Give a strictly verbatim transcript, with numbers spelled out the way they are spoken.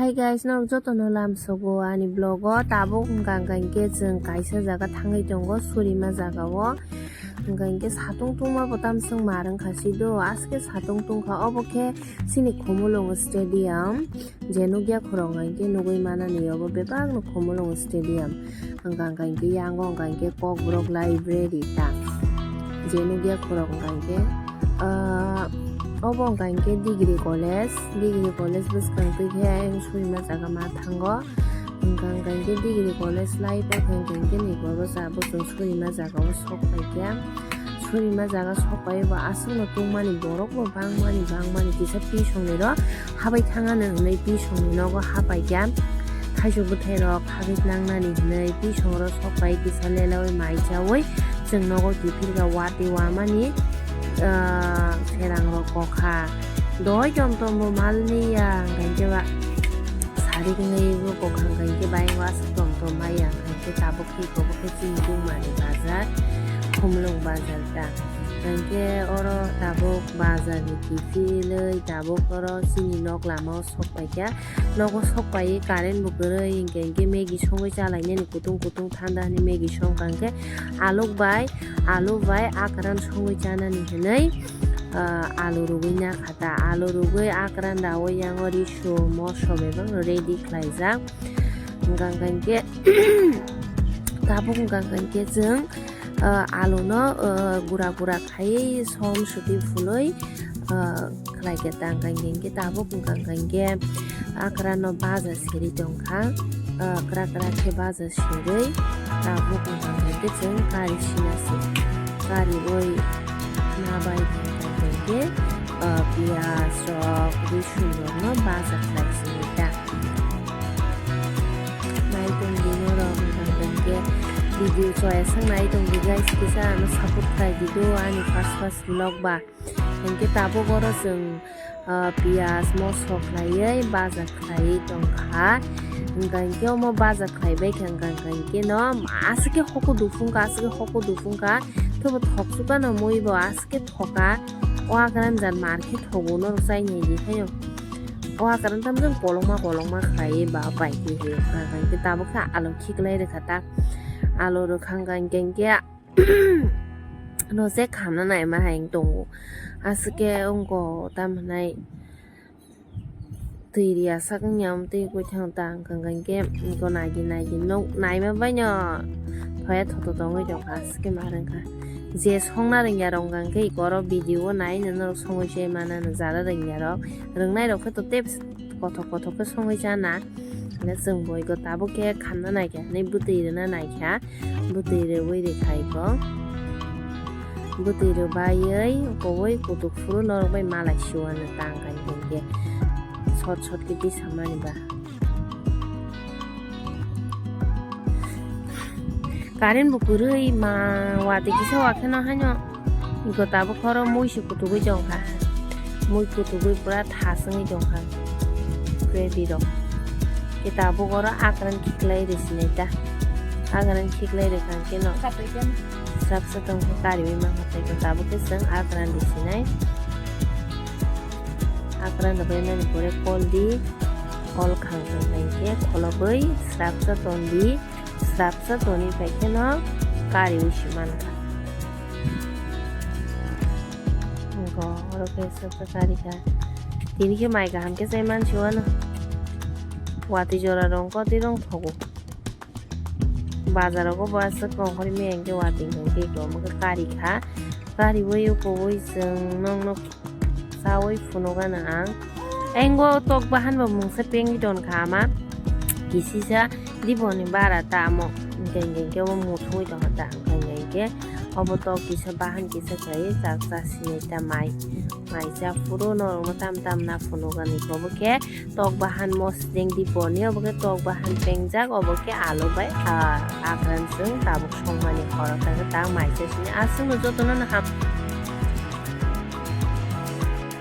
Hi guys, norok jotono lamsogo ani vlog o. Tabuk wngkha hwnkha hinkhe chwng kaisa jaga thangwi tongo, surima jaga o. Hwnkha hinkhe satung tungma bo tamswk mar wngkha si do, aske satung tungkha. Obo khe chini Khumulwng stadium, je nukya khorok hwnkha hinkhe nugwi manani obo bebakno Khumulwng stadium. Hwnkha hwnkha hinkhe yango hwnkha hinkhe Kokborok library ta. Je nukya khorok hwnkha hinkhe, ah, obo hwnkha hinkhe degree college, degree college bwskang twi khe ayang surima jaga ma thango. Hwnkha hwnkha hinkhe degree college lai paikha hwnkha hinkhe ni boro cha bo chwng surima jaga o sok paikha. Surima jaga sok pai bo aswkno tungmani borok bo bangmani bangmani kisa pisongni ro habai thangano hwnwi pisongni nogo hapaikha. Khaisuk bwthairok habit nangnani hwnwi pisong ro sok pai kisa lelaui mai chaui chwng nogo kiphilkha watwi wamani, ah, serang rok kokha. Doi tom tom bo malni ya hwnkhe ba sari kwnwi bo kokha hwnkhe bayang aswk tom tom maya hwnkhe tabuk. Iko bo khe chini Dungmani bazar, Khumulwng bazar ta. Hwnkhe oro tabuk bazar ni kiphilwi tabuk oro chini nok lama o sok paikha. Nogo sok paiwi current bo kwrwi, hinkhe hinkhe Maggie songwi chalainani kutung kutung thanda hwnwi Maggie songkha hinkhe aluk bai, alu bai akran songwi chanani hwnwi, ah, alu rwgwi nakha ta. Alu rwgwi akran daui yango risu moso bebak ready khlaijak. Hwnkha hwnkha hinkhe tabuk hwnkha hwnkha hinkhe chwng, ah, alu no, ah, gura gura khaiwi som sutwi phulwi, ah, khlai khe ta hwnkha hwnkha hinkhe tabuk hwnkha hwnkha hinkhe akra no baja siri tongkha, ah, kra kra khe baja sirwi tabuk hwnkha hwnkha hinkhe chwng kari sina se kariwi nabai hwnkha hwnkha hinkhe, ah, piyaj rok, rwsong rok no baja khlai sini ta. Nai tong di norok, hwnkha hwnkha hinkhe video choya swk nai tong di guys, kisa ano support khlai di do ani first first vlog ba. Hinkhe tabuk oro chwng, ah, piyaj moso khlaiwi baja khlaiwi tongkha. Hwnkha hinkhe omo baja khlai bai kha hwnkha hwnkha hinkhe no aswk khe hoko dufung kha, aswk khe hoko dufung kha. Thebo thok sukha no mui bo aswk khe thoka. O akran jan mar khe thogo norok chai nai di haino. O akran tamjani kolokma kolokma khlaiwi ba bai khe he. Hwnkha hwnkha hinkhe tabuk khe alu khiklai rwkha ta. Alu rwkha hwnkha hinkhe hinkhe no se khamna naima hai wng tongo. Aswk khe wngkha tamo hwnai twi riya sak wngya, twi kwthang ta hwnkha hwnkha hinkhe wngkha naidi naidi nok naima bai no thoya thoto tongwi tongkha aswk khe ma rwngkha. Je songna rwngya rok hwnkha hinkhe eko oro video o nai no norok songwi se mano no jara rwngya rok, rwngnai rok khe to tei kothok kothok khe songwi chana. Hwnkhe chwng bo eko tabuk khe khamna naikha hwnwi bwtwi rwna naikha. Bwtwi rwui rwkha eko. Bwtwi rwbaiwi kowui kutuk phuru norok bai malai siwano tang kai hinkhe sot sot khe tisamani ba. Current bo kwrwi ma watwi kisa wakheno haino. Iko tabuk horo mui se kutugwi tongkha. Mui kutugwi pura thaswngwi tongkha. Gravy rok. Ke tabuk oro akran khiklai rwsinai ta. Akran khiklai rwkha keno. Srapsa tongkha kariwi mankha tei tabuk khe chwng akran rwsinai. Akran rwbainani pore kol di. Kol khang tongkha hinkhe kholobwi srapsa ton di. Srapsa toni pai kheno kariwi se mankha. Oro khe srapsa kari kha. Tini khe mai kaham khe chai mansiwano. Watwi jora rong kotwi rong thogo. Bazar rogo bo aswk kongkhormya hinkhe watwi hinkhe omo khe kari kha. Kariwi ukubui chwng nokno chaui phunukgana ang. Engbo tok bahan bo mungsa pengwi tonkha ama. Kisisa diboni bara tamo. Hinkhe hinkhe obo muthungwi tongkha ta. Hinkhe hinkhe obo tok kisa bahan kisa khlaiwi chak cha sinai ta mai. Mai cha phuru norokno tam tam na phunukgani obo khe tok bahan mosodeng diboni obo khe tok bahan pengjak obo khe alu bai, ah, akran chwng tabuk songmani khoroksa khe ta mai cha sini aswkno jotono no ham.